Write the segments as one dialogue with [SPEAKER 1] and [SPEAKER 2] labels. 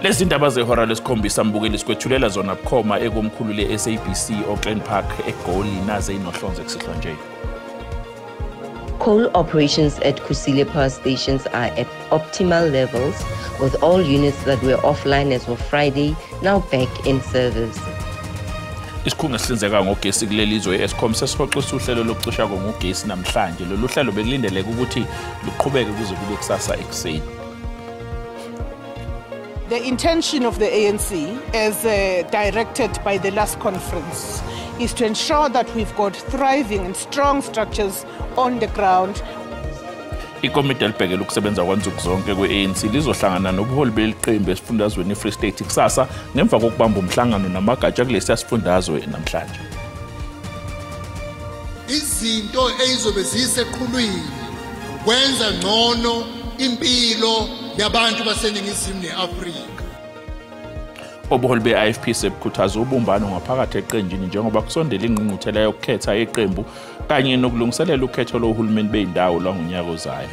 [SPEAKER 1] Lezi ndaba zehora lesikhombisa mbukeli sikwethulela zona bukhoma ekomkhulu le-SABC Auckland Park eGoli naze inohlonze kusihlwa nje.
[SPEAKER 2] Coal operations at Kusile power stations are at optimal levels, with all units that were offline as of Friday now back in service.
[SPEAKER 1] Isikhungo esihlinzeka ngogesi kuleli zwe Eskom sesihoxisa uhlelo lokucisha ngogesi namhlanje. Lolu hlelo bekulindeleke ukuthi luqhubeke kuze kube kusasa ekuseni.
[SPEAKER 3] The intention of the ANC, as directed by the last conference, is to ensure that we've got thriving and strong structures on the ground.
[SPEAKER 1] Ikomiti elibhekele ukusebenza kwansuku zonke kwe-ANC lizohlangana nobuholi beliqembu esifundazweni iFree State kusasa ngemva kokubamba umhlangano namagatsha kulesiya sifundazwe namhlanje.
[SPEAKER 4] Izinto ezizobe ziseqhulwini kwenza ngcono impilo yabantu baseNingizimu neAfrika.
[SPEAKER 1] Ubuholi be-IFP sebukhuthaza ubumbano ngaphakathi eqenjini njengoba kusondela ingqungquthela yokukhetha iqembu kanye nokulungiselela ukhetho lohulumeni beyindawo lwangonyaka ozayo.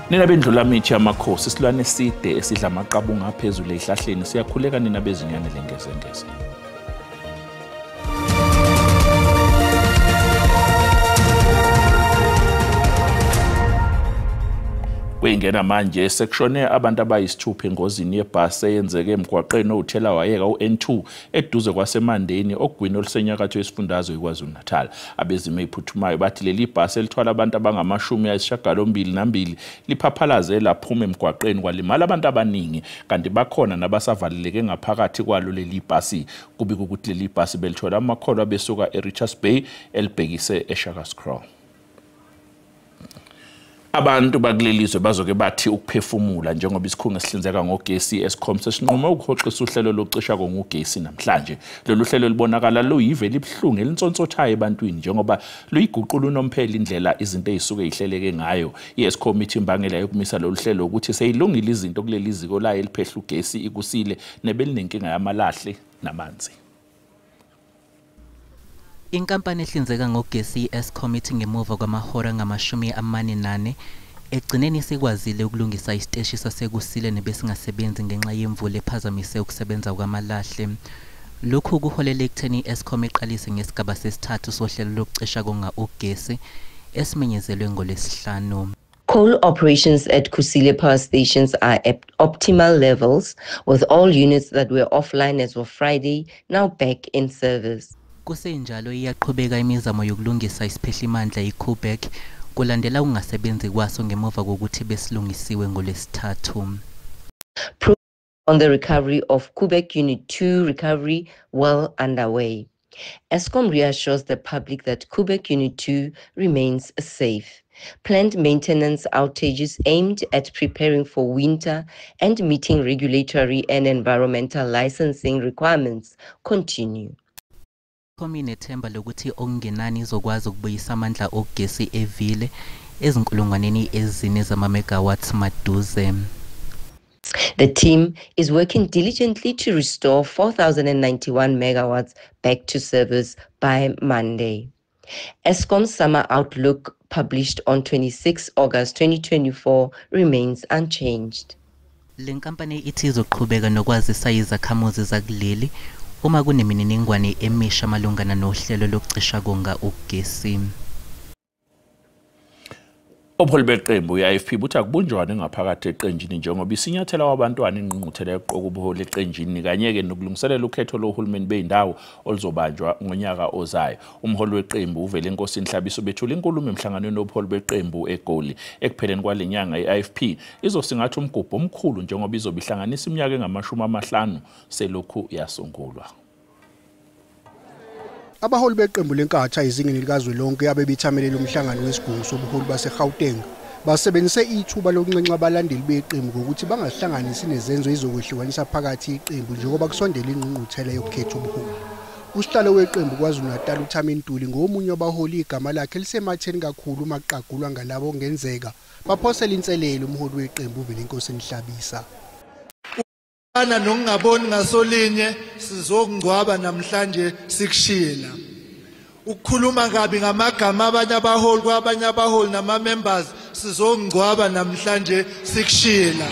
[SPEAKER 1] Nina bendlulamithi yamakhosi, isilwane eside esidla amaqabunga aphezulu ezihlahleni siyakhuleka nina bezinyane lengezengeze. Kuyingena manje sekushone abantu abayisithupha engozini yebhasi eyenzeke emgwaqeni owuthela wayeka u-N2 eduze kwaseMandeni ogwini olusenyakatho yesifundazwe iKwaZulu-Natal. Abezimo eziphuthumayo bathi leli bhasi elithwala abantu abangama-82 liphaphalaze laphuma emgwaqeni kwalimala abantu abaningi, kanti bakhona nabasavaleleke ngaphakathi kwalo leli bhasi. Kubikwa ukuthi leli bhasi belithola amakholwa besuka eRichards Bay elibhekise eShakaskraal. Abantu bakuleli zwe bazoke bathi ukuphefumula njengoba isikhungo esihlinzeka ngogesi Eskom sesinqume ukuhoxisa uhlelo lokucisha ngogesi namhlanje. Lolu hlelo libonakala luyive libuhlungu elintsonsothayo ebantwini njengoba luyiguqula unomphela indlela izinto ezisuke zihleleke ngayo. I-Eskom ithi imbangela yokumisa lolu hlelo ukuthi seyilungile izinto kuleli ziko layo eliphehla ugesi iKusile nebelinenkinga yamalahle namanzi.
[SPEAKER 5] Inkampani ehlinzeka ngogesi i-Eskom ithi ngemuva kwamahora angama-44 ekugcineni sikwazile ukulungisa isiteshi saseKusile nebesingasebenzi ngenxa yemvula ephazamise ukusebenza kwamalahle. Lokhu kuholele ekutheni i-Eskom iqalise ngesigaba sesithathu sohlelo lokucisha konga ugesi esimenyezelwe ngoLwesihlanu.
[SPEAKER 2] Coal operations at Kusile power stations are at optimal levels, with all units that were offline as of Friday now back in service.
[SPEAKER 5] Kusenjalo iyaqhubeka imizamo yokulungisa isiphehlimandla iKoeberg kulandela ukungasebenzi kwaso ngemuva kokuthi besilungisiwe ngoLwesithathu.
[SPEAKER 2] On the recovery of Koeberg Unit 2 recovery well underway. Eskom reassures the public that Koeberg Unit 2 remains safe. Planned maintenance outages aimed at preparing for winter and meeting regulatory and environmental licensing requirements continue.
[SPEAKER 5] Inethemba lokuthi okungenani izokwazi ukubuyisa amandla ogesi evile ezinkulungwaneni 4 zamamegawatts maduze.
[SPEAKER 2] The team is working diligently to restore 4,091 megawatts back to service by Monday. Eskom's summer outlook published on 26 August 2024 remains unchanged.
[SPEAKER 5] Le nkampani ithi izoqhubeka nokwazisa izakhamuzi zakuleli uma kunemininingwane emisha malungana nohlelo lokucisha konga ugesi.
[SPEAKER 1] Ubuholi beqembu i-IFP buthi akubunjwane ngaphakathi eqenjini njengoba isinyathela wabantwana ingqungquthela yokuqoka ubuholi eqenjini kanye-ke nokulungiselela ukhetho lohulumeni beyindawo oluzobanjwa ngonyaka ozayo. Umholi weqembu uVelenkosini Hlabisa ubethula inkulumo emhlanganweni wobuholi beqembu eGoli. Ekupheleni kwale nyanga i-IFP izosingatha umgubho omkhulu njengoba izobe ihlanganisa iminyaka engama-50 selokhu yasungulwa.
[SPEAKER 6] Abaholi beqembu leNkatha ezingeni likazwelonke abebethamelele umhlangano wesigungu sobuholi baseGauteng basebenzise ithuba lokunxenxa abalandeli beqembu ngokuthi bangahlanganisi nezenzo ezizokwehlukanisa phakathi iqembu njengoba kusondela ingqungquthela yokukhetha ubuholi. Usihlalo weqembu KwaZulu-Natal uThami Ntuli ngomunye wabaholi igama lakhe lisematheni kakhulu uma kuqagulwa ngalabo okungenzeka baphosele inselelo umholi weqembu uVelenkosini Hlabisa.
[SPEAKER 4] Nokungaboni ngasolinye sizokungcwaba namhlanje sikushiye la. Ukukhuluma kabi ngamagama abanye abaholi kwabanye abaholi nama-members sizokungcwaba namhlanje sikushiye la.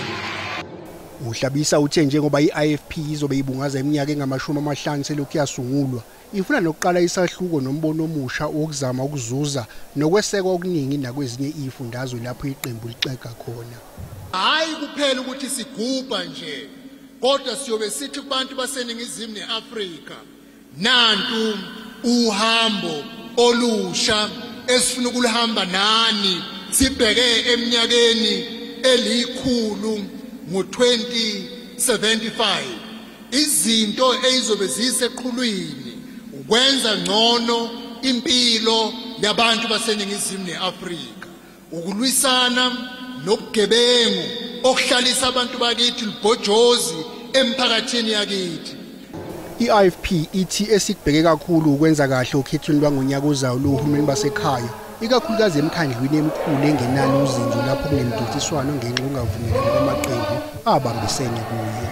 [SPEAKER 6] UHlabisa uthe njengoba i-IFP izobe ibungaza iminyaka engama-50 selokhu yasungulwa, ifuna nokuqala isahluko nombono omusha wokuzama ukuzuza nokwesekwa okuningi nakwezinye izifundazwe lapho iqembu lixega khona.
[SPEAKER 4] Hayi kuphela ukuthi sigubha nje, kodwa siyobe sithi kubantu baseNingizimu neAfrika, nantu uhambo olusha esifuna ukuluhamba nani, sibheke eminyakeni elikhulu ngo-2075. Izinto ezizobe ziseqhulwini ukwenza ngcono impilo yabantu baseNingizimu neAfrika, ukulwisana nobugebengu okuhlalisa abantu bakithi libhojozi emphakathini yakithi.
[SPEAKER 6] I-IFP ithi esikubheke kakhulu ukwenza kahle okhethweni lwangonyaka ozayo lohulumeni basekhaya, ikakhulukazi emkhandlwini emikhulu engenalo uzinzo lapho kunemidonsiswano ngenxa yokungavumelani kwamaqembu abambisene kuyo.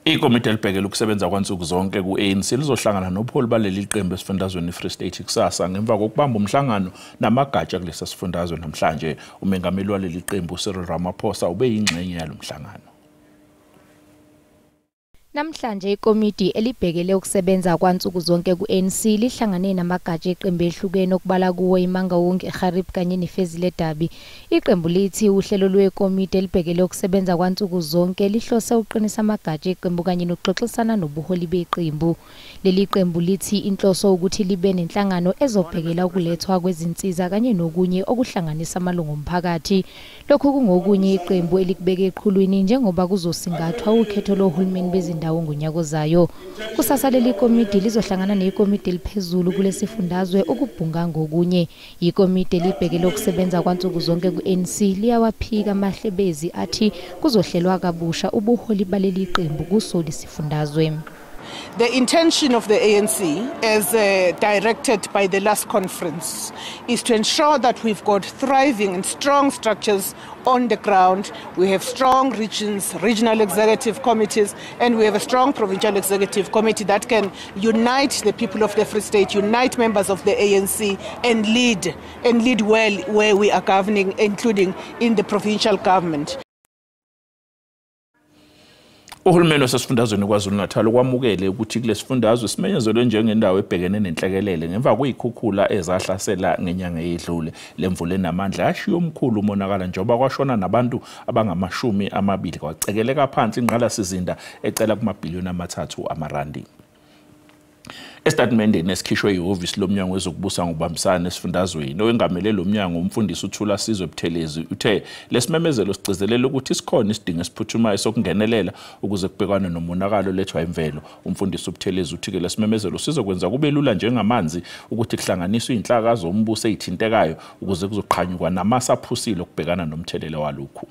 [SPEAKER 1] Ikomiti elibhekele ukusebenza kwansuku zonke ku-ANC lizohlangana nobuholi baleli qembu esifundazweni iFree State kusasa ngemva kokubamba umhlangano namagatsha kulesi sifundazwe namhlanje. Umengameli waleli qembu Cyril Ramaphosa ube yingxenye yalo mhlangano.
[SPEAKER 7] Namhlanje ikomiti elibhekele ukusebenza kwansuku zonke ku-ANC lihlangane namagatsha eqembu ehlukene okubala kuwo iMangaung, eGarib kanye neFezile Dabi. Iqembu lithi uhlelo lwekomiti elibhekele ukusebenza kwansuku zonke lihlose ukuqinisa amagatsha eqembu kanye nokuxoxisana nobuholi beqembu. Leli qembu lithi inhloso ukuthi libe nenhlangano ezobhekela ukulethwa kwezinsiza kanye nokunye okuhlanganisa amalungu omphakathi. Lokhu kungokunye iqembu elikubeke eqhulwini njengoba kuzosingathwa ukhetho lohulumeni bezindawo ngonyaka ozayo. Kusasa leli komiti lizohlangana nekomiti eliphezulu kulesifundazwe ukubhunga ngokunye. Ikomiti elibhekele ukusebenza kwansuku zonke ku-ANC liyawaphika amahlebezi athi kuzohlelwa kabusha ubuholi baleli qembu kuso lesifundazwe.
[SPEAKER 3] The intention of the ANC, as directed by the last conference, is to ensure that we've got thriving and strong structures on the ground. We have strong regions, regional executive committees, and we have a strong provincial executive committee that can unite the people of the Free State, unite members of the ANC, and lead well where we are governing, including in the provincial government.
[SPEAKER 1] Uhulumeni wasesifundazweni KwaZulu-Natal kwamukele ukuthi kulesifundazwe simenyezelwe njengendawo ebhekene nenhlekelele ngemva kwezikhukhula ezahlasela ngenyanga eyedlule. Lemvula enamandla yashiya omkhulu umonakalo njengoba kwashona nabantu abangama-20, kwacekeleka phansi ingqalasizinda ecela kumabhiliyoni 3 amarandi. Esitatimendeni esikhishwe ihhovisi lomnyango wezokubusa ngokubambisana esifundazweni, owengamele lo mnyango umfundisi uThula Sizwe Buthelezi uthe lesimemezelo sigcizelela ukuthi sikhona isidingo esiphuthumayo sokungenelela ukuze kubhekwane nomonakalo olethwa imvelo. Umfundisi uButhelezi uthi-ke lesimemezelo sizokwenza kube lula njengamanzi ukuthi kuhlanganiswe iy'nhlaka zombuso ey'thintekayo ukuze kuzoqhanyukwa namasa aphusile okubhekana nomthelela walokhu.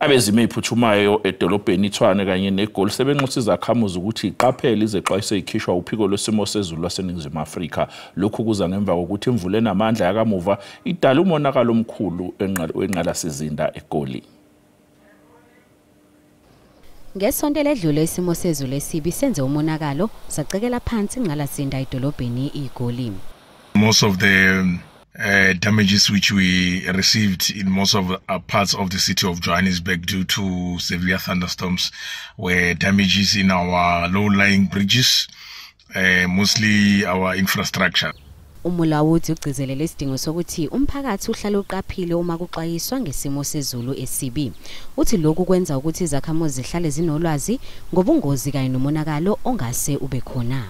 [SPEAKER 1] Abezimo eziphuthumayo edolobheni iTshwane kanye neGoli sebenxusa izakhamuzi ukuthi iqaphele izexwayiso ezikhishwa uphiko lwesimo sezulu lwaseNingizimu Afrika. Lokhu kuza ngemva kokuthi imvula enamandla yakamuva idala umonakalo omkhulu wengqalasizinda eGoli.
[SPEAKER 8] Ngesonto eledlule isimo sezulu esibi senze umonakalo sacekela phansi ingqalasizinda edolobheni iGoli.
[SPEAKER 9] Most of the damages which we received in most of parts of the city of Johannesburg due to severe thunderstorms were damages in our low-lying bridges, mostly our infrastructure.
[SPEAKER 8] Umulawuzi ugcizelele isidingo sokuthi umphakathi uhlale uqaphile uma kuxwayiswa ngesimo sezulu esibi. Uthi lokhu kwenza ukuthi izakhamuzi zihlale zinolwazi ngobungozi kanye nomonakalo ongase ube khona.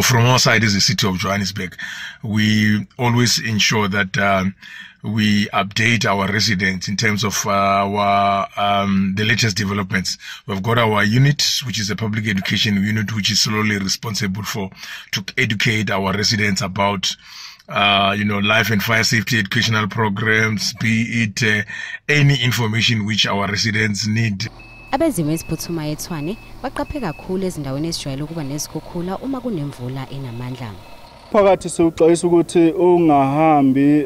[SPEAKER 9] From our side as the city of Johannesburg, we always ensure that we update our residents in terms of our the latest developments. We've got our unit, which is a public education unit, which is solely responsible for to educate our residents about life and fire safety educational programs, be it any information which our residents need.
[SPEAKER 8] Abezimo eziphuthumayo eTshwane baqaphe kakhulu ezindaweni ezijwayele ukuba nezikhukhula uma kunemvula enamandla.
[SPEAKER 10] Phakathi siwuxwayisa ukuthi ungahambi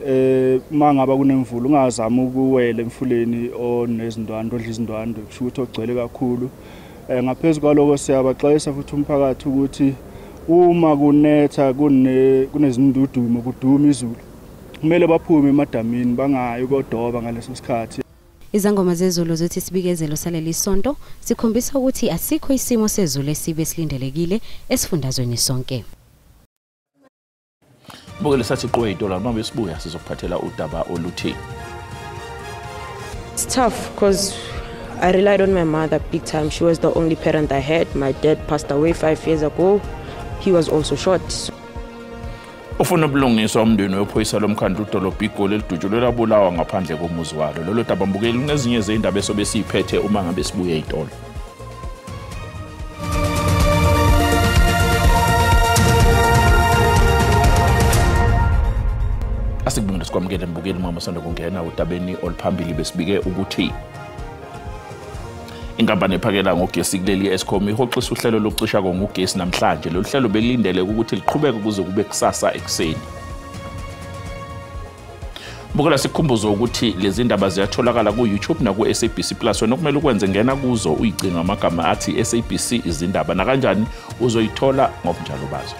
[SPEAKER 10] uma ngaba kunemvula, ungazami ukuwela emfuleni onezindwandwe, odla izindwandwe, kusho ukuthi ogcwele kakhulu. Ngaphezulu kwaloko siyabaxwayisa futhi umphakathi ukuthi uma kunetha kunezindudumo kuduma izulu, Kumele baphume emadamini bangayi kodoba ngaleso sikhathi.
[SPEAKER 8] Izangoma zezulu zithi isibikezelo saleli sonto sikhombisa ukuthi asikho isimo sezulu esibe silindelekile esifundazweni sonke.
[SPEAKER 1] Mbukeli sathi qowe idola noma besibuya sizokuphathela udaba oluthi.
[SPEAKER 11] It's tough because I relied on my mother big time. She was the only parent I had. My dad passed away 5 years ago. He was also shot.
[SPEAKER 1] Ufuna ubulungiswa umndeni wephoyisa lomkhandlu udolobha iGoli elidutshulwe labulawa ngaphandle komuzi walo. Lolo daba mbukeli nezinye zezindaba esobe siyiphethe uma ngabe sibuye itolo. Asikubongele sikwamukele mbukeli mama sanda kungena udabeni oluphambili besibike ukuthi inkampani ephakela ngogesi kuleli Eskom ihoxisa uhlelo lokucisha ngogesi namhlanje. Lolu hlelo belindele ukuthi liqhubeke kuze kube kusasa ekuseni. Bukela sikhumbuzo ukuthi lezi ndaba ziyatholakala ku YouTube na ku SABC Plus. Wena okumele ukwenze ngena kuzo uyicinga amagama athi SABC izindaba na kanjani uzoyithola ngobunjalo bazo.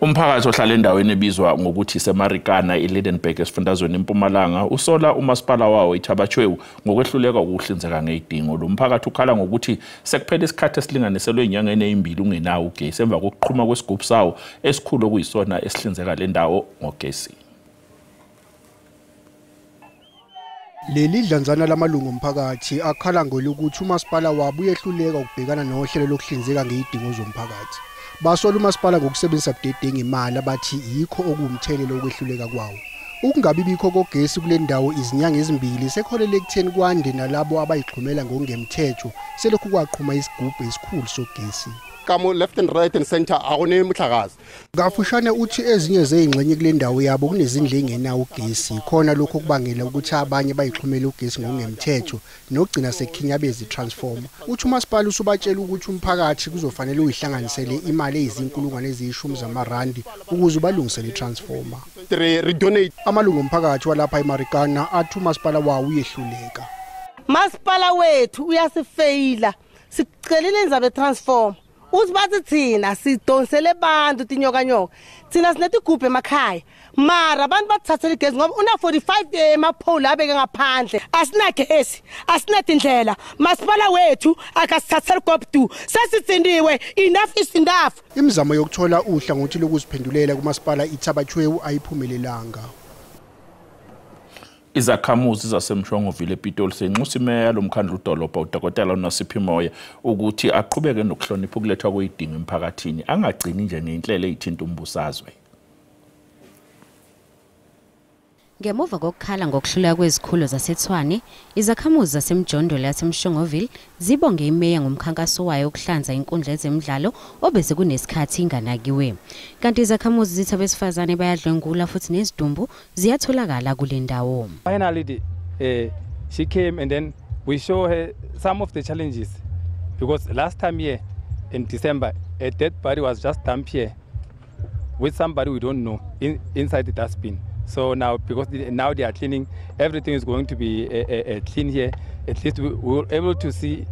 [SPEAKER 1] Umphakathi ohlala endaweni ebizwa ngokuthi iseMarikana iLydenburg esifundazweni eMpumalanga usola umasipala wawo iThaba Chweu ngokwehluleka ukuhlinzeka ngezidingo. Lo mphakathi ukhala ngokuthi sekuphele isikhathi esilinganiselwe inyangeni ezimbili ungenawo ugesi emva kokuqhuma kwesigubhu sawo esikhulu okuyisona esihlinzeka le ndawo ngogesi.
[SPEAKER 6] Leli dlanzana lamalungu omphakathi akhala ngolokuthi umasipala wabo uyehluleka ukubhekana nohlelo lokuhlinzeka ngezidingo zomphakathi. Basola umasipala ngokusebenzisa budedengu imali abathi yikho okuwumthelelo wokwehluleka kwawo. Ukungabi bikho kogesi kule ndawo izinyanga ezimbili sekholele ekutheni kwande nalabo abayixhumela ngokungemthetho selokhu kwaqhuma isigubhu esikhulu sogesi.
[SPEAKER 12] Kamo left and right and center akune muhlakazi.
[SPEAKER 6] Kafushane uthi ezinye zezingxenye kule ndawo yabo kunezindlu engenawo ugesi khona lokho kubangela ukuthi abanye bayixhumele ugesi ngokungemthetho nokugcina sekhinyabeza itransformer. Uthi umasipala usubatshela ukuthi umphakathi kuzofanele uyihlanganisele imali eyizinkulungwane eziyishumi zamarandi ukuze balungisele itransformer. Amalungu omphakathi walapha eMarikana athi umasipala wawo uyehluleka.
[SPEAKER 13] Masipala wethu uyasifeyila, sicelile indaba yetransformer. Uthi bathi thina sidonsele abantu tinyokanyoka, thina sinetigubhu emakhaya mara abantu bathathathela igesi ngoba una 45 emapholi abeke ngaphandle. Asinagesi, asinatindlela, masipala wethu akasithathela gobdu, sesithindiwe, enough is enough.
[SPEAKER 6] Imizamo yokuthola uhlangothi lokuziphendulela kumasipala iThaba Chweu ayiphumelelanga.
[SPEAKER 1] Izakhamuzi zaseMshongoville ePitoli senxusa imeya lomkhandlu udolobha uDokotela uNosipho Moya ukuthi aqhubeke nokuhlonipha ukulethwa kwezidingo emphakathini, angagcini nje ngenhlelo ezithinta umbusazwe.
[SPEAKER 8] Ngemuva kokukhala ngokuhluleka kwezikhulu zaseTshwane, izakhamuzi zaseMjondolo yaseMshongoville zibonge imeya ngomkhankaso wayo wokuhlanza inkundla yezemidlalo obese kunesikhathi inganakiwe. Kanti izakhamuzi zithi abesifazane bayadlwengula futhi nezidumbu ziyatholakala kule ndawo.
[SPEAKER 14] Finally she came and then we show her some of the challenges because last time here in December a dead body was just dumped here with somebody we don't know inside the dustbin. So now, because now they are cleaning, everything is going to be clean here. At least we were able to see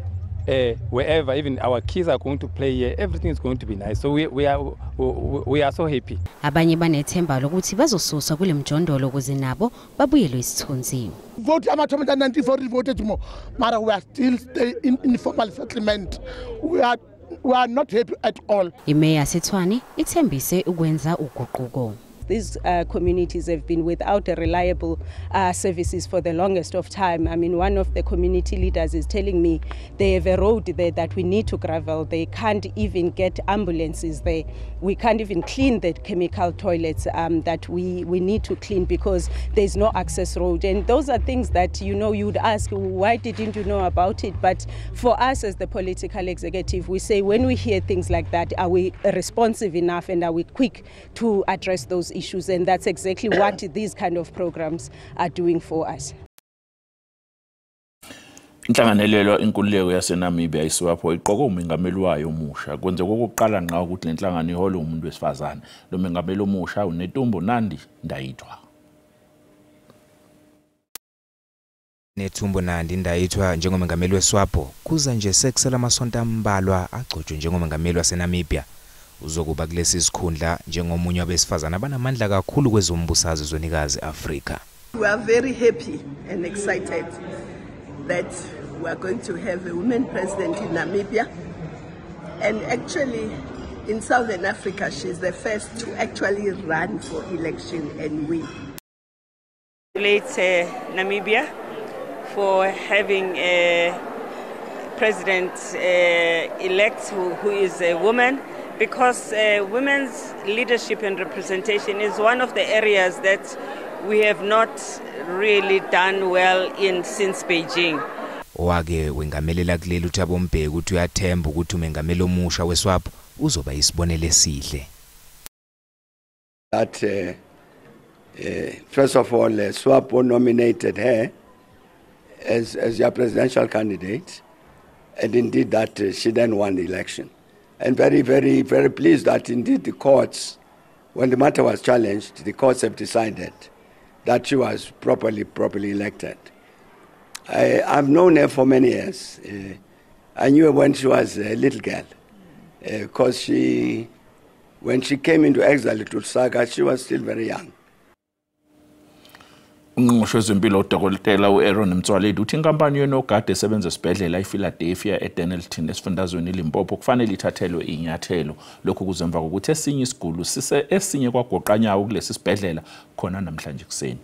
[SPEAKER 14] wherever, even our kids are going to play here, everything is going to be nice. So we are so happy.
[SPEAKER 8] Abanye banethemba lokuthi bazosuswa kule mjondolo ukuze nabo babuyelwe isithunzi.
[SPEAKER 15] Vote ama 94 voted more. Mara we are still stay in informal settlement. We are not happy at all.
[SPEAKER 8] Imeya yaseTshwane ithembise ukwenza uguquko.
[SPEAKER 16] These communities have been without a reliable services for the longest of time. I mean, one of the community leaders is telling me they have a road there that we need to gravel. They can't even get ambulances there. We can't even clean the chemical toilets that we need to clean because there's no access road. And those are things that, you know, you'd ask, why didn't you know about it? But for us as the political executive, we say when we hear things like that, are we responsive enough and are we quick to address those issues? And that's exactly what these kind of programs are doing for us.
[SPEAKER 1] Inhlanganelelo inkululeko yaseNamibia iSWAPO iqoke umengameli wayo omusha. Kwenzeka okokuqala ngqa ukuthi lenhlangano iholwe umuntu wesifazane. Lo mengameli omusha uNetumbo Nandi Ndaitwah.
[SPEAKER 17] Netumbo Nandi Ndaitwah njengomengameli weSWAPO kuza nje sekusela amasonto ambalwa agcotshwe njengomengameli waseNamibia. Uzokuba kulesi sikhundla njengomunye wabesifazana abanamandla kakhulu kwezombusazwe ezwenikazi Afrika.
[SPEAKER 18] We are very happy and excited that we are going to have a woman president in Namibia. And actually, in Southern Africa, she's the first to actually run for election and win.
[SPEAKER 19] Congratulate Namibia for having a president-elect who is a woman, because women's leadership and representation is one of the areas that we have not really done well in since Beijing.
[SPEAKER 17] Owake wengamelela kuleli uThabo Mbeki uthi uyathemba ukuthi umengameli omusha weSWAPO uzoba isibonelo esihle.
[SPEAKER 20] That first of all, SWAPO nominated her as your presidential candidate, and indeed that she then won the election. And very, very, very pleased that indeed the courts, when the matter was challenged, the courts have decided that she was properly elected. I've known her for many years. I knew her when she was a little girl, because when she came into exile to Lusaka, she was still very young.
[SPEAKER 1] Ungqongqoshe wezempilo uDokotela u-Aaron Motsoaledi uthi inkampani yonogada esebenza esibhedlela iPhiladelphia eDennilton esifundazweni iLimpopo kufanele ithathelwe inyathelo. Lokhu kuzemva kokuthi esinye isigulu sise esinye kwagoqanyawo kulesi sibhedlela khona namhlanje kuseni.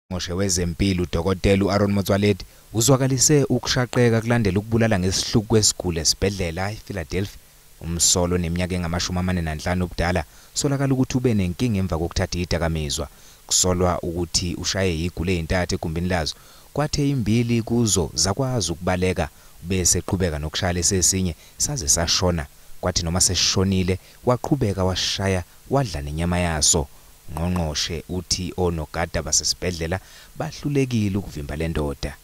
[SPEAKER 17] Ungqongqoshe wezempilo uDokotela u-Aaron Motsoaledi uzwakalise ukushaqeka kulandela ukubulala ngesihluku kwesiguli esibhedlela iPhiladelphia. Umsolo neminyaka engama-45 ubudala solakala ukuthi ube nenkinga emva kokuthatha idakamizwa. Kusolwa ukuthi ushaye igule ezintathu egumbini lazo, kwathe imbili kuzo zakwazi ukubaleka bese eqhubeka nokushaya lesesinye saze sashona. Kwathi noma sesishonile waqhubeka washaya wadla nenyama yaso. Ungqongqoshe uthi onogada basesibhedlela bahlulekile ukuvimba le ndoda.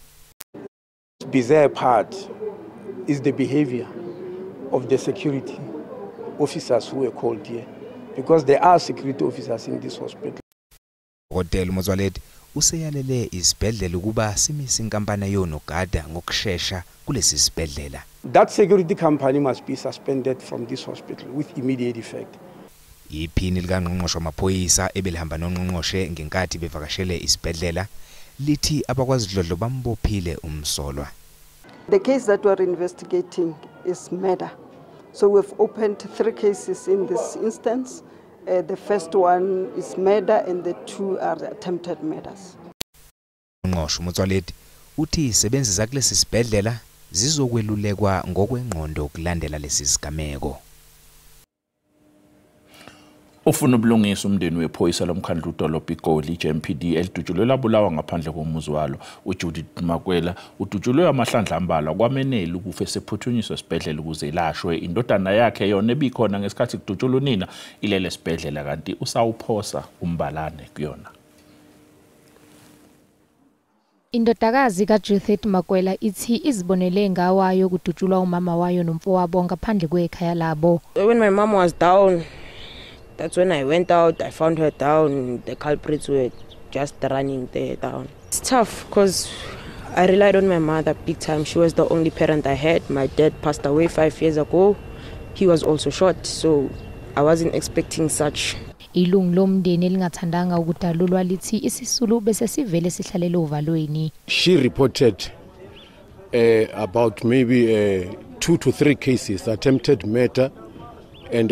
[SPEAKER 21] Bizarre part is the behavior of the security officers who were called here, because there are security officers in this hospital.
[SPEAKER 17] Udokotela Motsoaledi useyalele isibhedlela ukuba simise inkampani yonogada ngokushesha kulesi sibhedlela.
[SPEAKER 21] That security company must be suspended from this hospital with immediate effect.
[SPEAKER 17] Iphini likangqongqoshe wamaphoyisa ebelihamba nongqongqoshe ngenkathi bevakashele isibhedlela lithi abakwazidlodlo bambophile umsolwa.
[SPEAKER 22] The case that we're investigating is murder. So we've opened 3 cases in this instance. The first one is murder and the 2 are attempted murders.
[SPEAKER 17] Ungqongqoshe Motsoaledi uthi izisebenzi zakulesi sibhedlela zizokwelulekwa ngokwengqondo kulandela lesi sigameko.
[SPEAKER 1] Ufuna ubulungisa umndeni wephoyisa lomkhandlu udolobha iGoli iJMPD elidutshulwe labulawa ngaphandle komuzi walo. uJudith Makwela udutshulwe amahlandla ambalwa kwameneli ukufa esephuthunyiswa esibhedlela ukuze elashwe. Indodana yakhe yona ebikhona ngesikhathi kudutshulwa unina ilele esibhedlela kanti usawuphosa umbalane kuyona.
[SPEAKER 7] Indodakazi kaJudith Makwela ithi izibonele ngawayo kudutshulwa umama wayo nomfowabo ngaphandle kwekhaya labo.
[SPEAKER 11] When my mom was down, that's when I went out. I found her down. The culprits were just running there down. It's tough because I relied on my mother big time. She was the only parent I had. My dad passed away 5 years ago. He was also shot, so I wasn't expecting such.
[SPEAKER 7] Ilungu lomndeni elingathandanga ukudalulwa lithi isisulu bese sivele sihlalele ovalweni.
[SPEAKER 23] She reported about maybe 2 to 3 cases, attempted murder and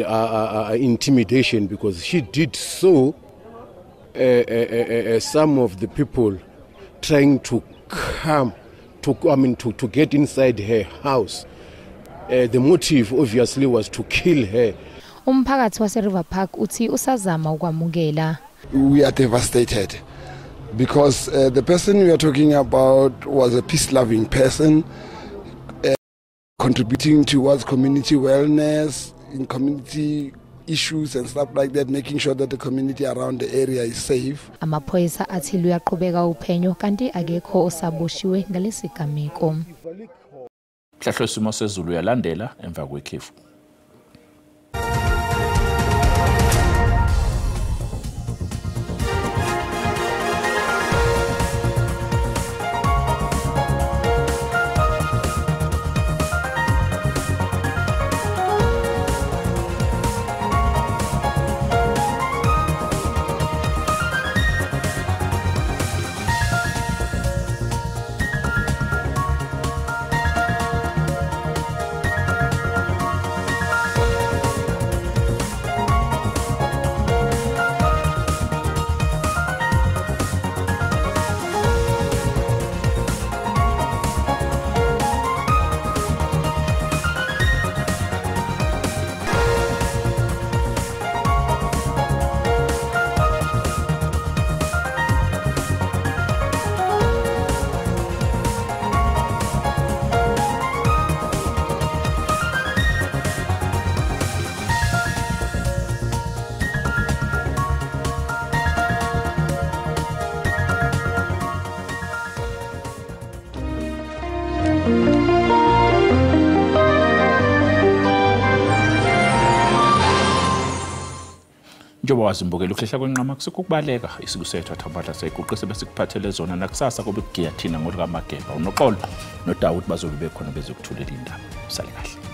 [SPEAKER 23] intimidation, because she did so some of the people trying to come to get inside her house. The motive obviously was to kill her.
[SPEAKER 7] Umphakathi wase River Park uthi usazama ukwamukela.
[SPEAKER 24] We are devastated because the person we are talking about was a peace-loving person, contributing towards community wellness, in community issues and stuff like that, making sure that the community around the area is safe.
[SPEAKER 7] Amaphoyisa athi luyaqhubeka uphenyo kanti akekho osaboshiwe ngalesigameko.
[SPEAKER 1] Mhlahlo simo sezulu uyalandela emva kwekhefu. Njengoba wazimbukela ukuhlehla kwenqama kusikho ukubaleka isikusethu athambatha sayiguqise bese kuphathele zona nakusasa kube kugiya thina ngolukaMageba uNoxolo noDawud bazobe bekhona bezokuthulela indaba. Sale kahle.